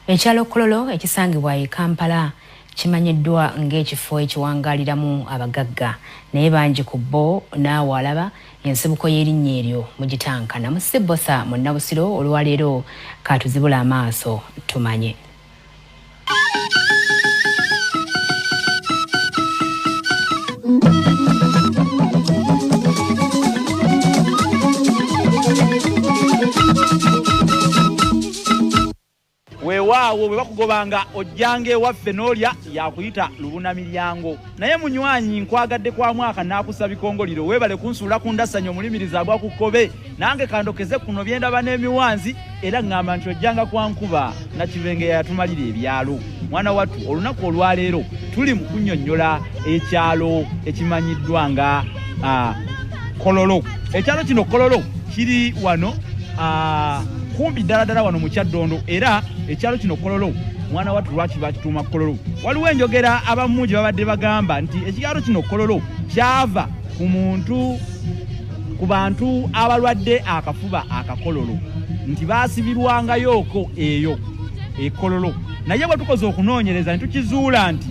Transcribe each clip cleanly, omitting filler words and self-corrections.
Ekyalo Kololo ekisangibwa e Kampala kimanyiddwa ng'ekifo ekiwangaaliramu abagagga, naye bangi ku bo naawe alaba ensibuko y'erinnya eryo mugitankana. Musibbosa Munnabusiro olwaleero kaatuzibule amaaso tumanye. Weewaawo bwe bakugobanga ojjanga ewaffe n'olya yakuyita lubuna miryango. Naye munywanyi nkwagadde kwa mwaka naakussa bikongoliro, weebale kunsuula ku ndasanyi omulimirizi agwa ku kkobe. Nange kandokeze kuno bye ndaba n'emiwanzi era ŋŋamba nti ojjanga kwa nkuba Nakibenge yatumalira ebyalo. Mwana wattu olunaku olwaleero tuli mu kunnyonnyola ekyalo ekimanyiddwa nga Kololo. Ekyalo kino Kololo kiri wano kumpi ddala ddala wano mu Kyaddondo, era ekyalo kino Kololo mwana wattu lwaki bakituuma Kololo? Waliwo enjogera abamu gye babadde bagamba nti ekyalo kino Kololo kyava ku muntu ku bantu abalwadde akafuba akakololo nti baasibirwangayooko eyo ekololo, naye bwe tukoze okunoonyereza ne tukizuula nti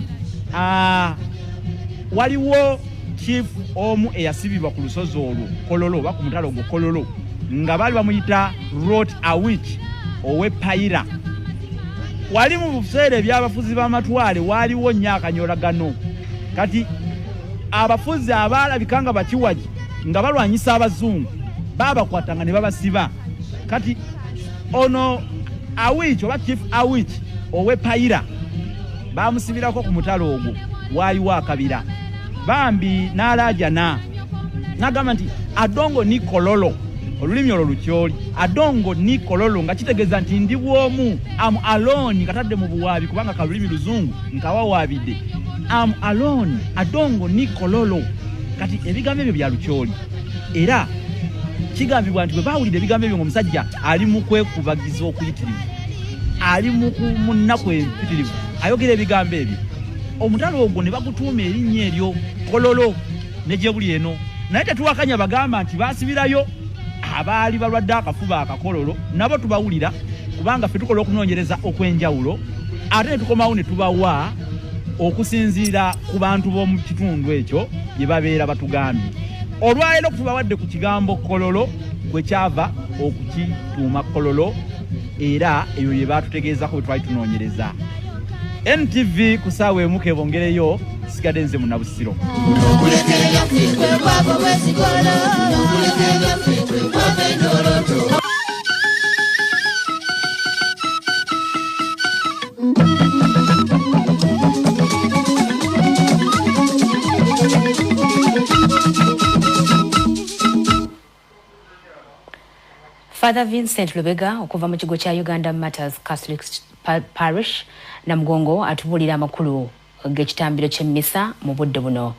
waliwo chief omu eyasibibwa ku lusozi olwo Kololo oba ku mutalo ogwo Kololo nga baali bamuyita Rot Awich ow'e Payira. Wali mu biseera eby'abafuzi b'amatwale waaliwo nnyo akanyolagano. Kati abafuzi abaalabika nga bakiwagi nga balwanyisa abazungu baabakwatanga ne babasiba. Kati ono Awich oba Chief Awich ow'e Payira baamusibirako ku mutalo ogwo, waaliwo akabira bambi n'alaajana n'agamba nti Adongo ni Kololo, olulimi olwo lukyoli, Adongo ni Kololo, nga kitegeeza nti ndi bw'omu, am alone, katadde mu buwaabi kubanga kalulimi luzungu nkawawaabidde, am alone, Adongo ni Kololo. Kati ebigambo ebyo bya lukyoli, era kigambibwa nti bwe baawulira ebigambo ebyo ng'omusajja ali mu kwekubagiza okuyitirivu, ali mu nnaku empitirivu, ayogera ebigambo ebyo, omutalo ogwo ne bagutuuma erinnya eryo Kololo ne gye buli eno. Naye tetuwakanya bagamba nti baasibirayo abaali balwadde akafuba akakololo, nabo tubawulira kubanga ffe tukola okunoonyereza okw'enjawulo ate ne tukomawo ne tubawa okusinziira ku bantu b'omu kitundu ekyo bye babeera batugambye. Olwaleero tubawadde ku kigambo Kololo kwe kyava okukituuma Kololo, era ebyo bye baatutegeezako bwe twali tunoonyereza. NTV ku ssaawa emu kebongereyo, sigadde nze Munnabusiro. Father Vincent Lubega okuva mu kigo kya Uganda Martyrs Catholic Parish Namugongo atubuulira amakulu g'ekitambiro ky'emmisa mu budde buno.